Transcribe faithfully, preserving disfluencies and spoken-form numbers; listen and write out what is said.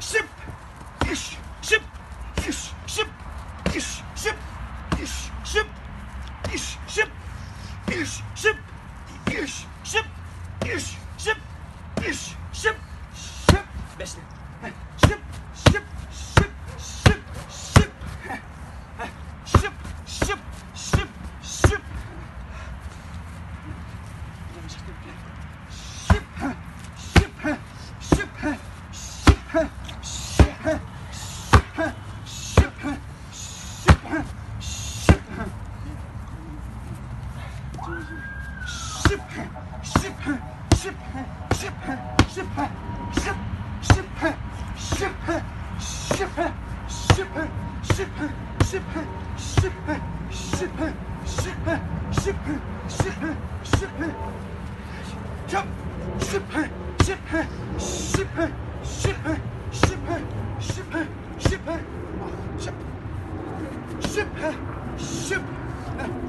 شىپ. ئىش، شىپ. ئىش، شىپ. ئىش، شىپ. ئىش، شىپ. ئىش، شىپ. ئىش، شىپ. ئىش، شىپ. ئىش، شىپ. ئىش، شىپ. شىپ. بەشنى. شىپ، شىپ، شىپ، شىپ، شىپ. شىپ، شىپ، شىپ، شىپ. شىپ، شىپ، شىپ، شىپ. شىپ، شىپ، شىپ، شىپ.